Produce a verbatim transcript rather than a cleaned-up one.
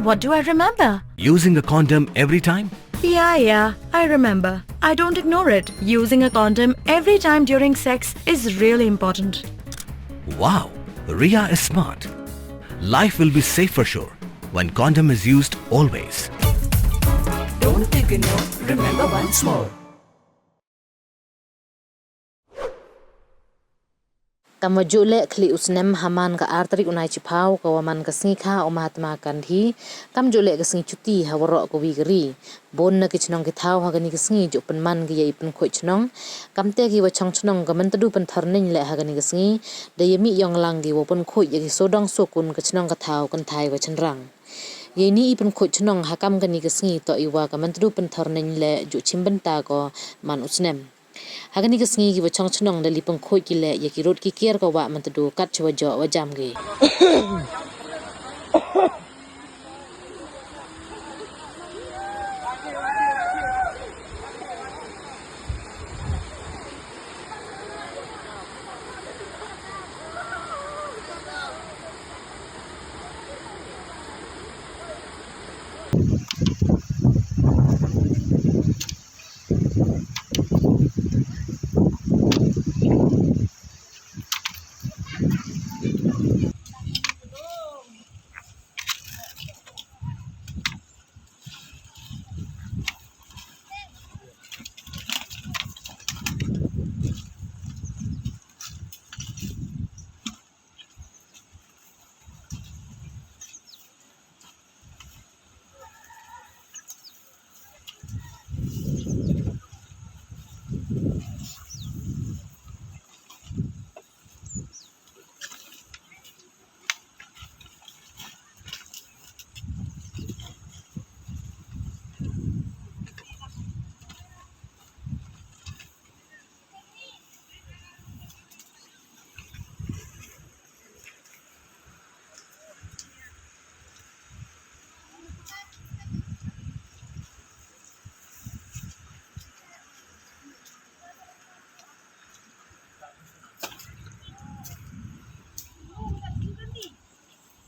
What do I remember? Using a condom every time? Yeah, yeah, I remember. I don't ignore it. Using a condom every time during sex is really important. Wow, Ria is smart. Life will be safe for sure when condom is used always. Don't ignore, remember once more. Kam wa ju leh khlieh u snem ha man ka ar tarik u Naichiphaw ka wa man ka sngi kha u Mahatma Gandhi, kam ju leh ka sngi chuti ha waroh ka wi ka ri. Bun na ki chnong ki thaw ha kani ka sngi ju pynman ki ya i pynkhuid chnong. Kamte ki wa chong chnong ka Myntdu Pynthorneiñ leh ha kani ka sngi da ya mih yong lang ki wa pynkhuid ya ki sodong sokun ka chnong ka thaw kynthai wa chynrang. Yei ni i pynkhuid chnong ha kam kani ka sngi toh i wa ka Myntdu Pynthorneiñ leh ju chim bynta ko man u snem. Ha kani ka sngi ki wa chong chnong da li pynkhuid ki leh ya ki rud ki kiar ka wah Myntdu kat cha wa joh wa jam ki.